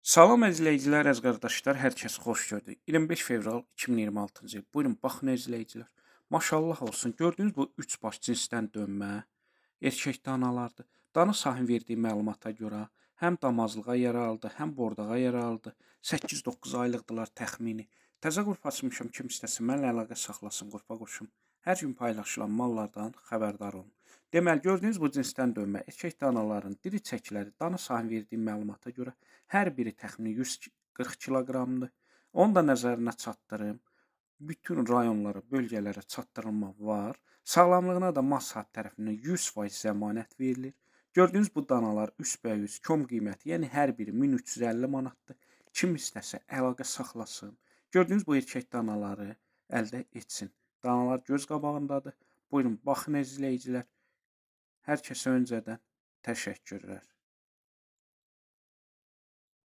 Salam izləyicilər, əziz qardaşlar, hər kəs xoş gördük. 25 fevral 2026-cı il. Buyurun, baxın izləyicilər. Maşallah olsun. Gördüyünüz bu 3 baş cinsdən dönmə erkək danalardır. Dana sahibinin verdiyi məlumata görə həm damazlığa yararlıdır, həm bordağa yararlıdır. 8-9 aylıqdırlar təxmini. Təzə qrup açmışam, kim istəsə mənimlə əlaqə saxlasın, qrupa qoşum. Hər gün paylaşılan mallardan xəbərdar olun. Deməli, gördüyünüz bu cinsdən dönmə erkək danaların diri çəkiləri dana sahibinin verdiyi məlumata görə hər biri təxmini 140 kiloqramdır. Onu da nəzərinə çatdırım. Bütün rayonlara, bölgələrə çatdırılma var. Sağlamlığına da mal sahibi tərəfindən 100% zəmanət verilir. Gördüyünüz bu danalar üstbəüz kom qiyməti, yəni hər biri 1350 manatdır. Kim istəsə əlaqə saxlasın. Gördüyünüz bu erkək danaları əldə etsin. Danalar göz qabağındadır. Buyurun, baxın izləyicilər. Hər kəsə öncədən təşəkkürlər.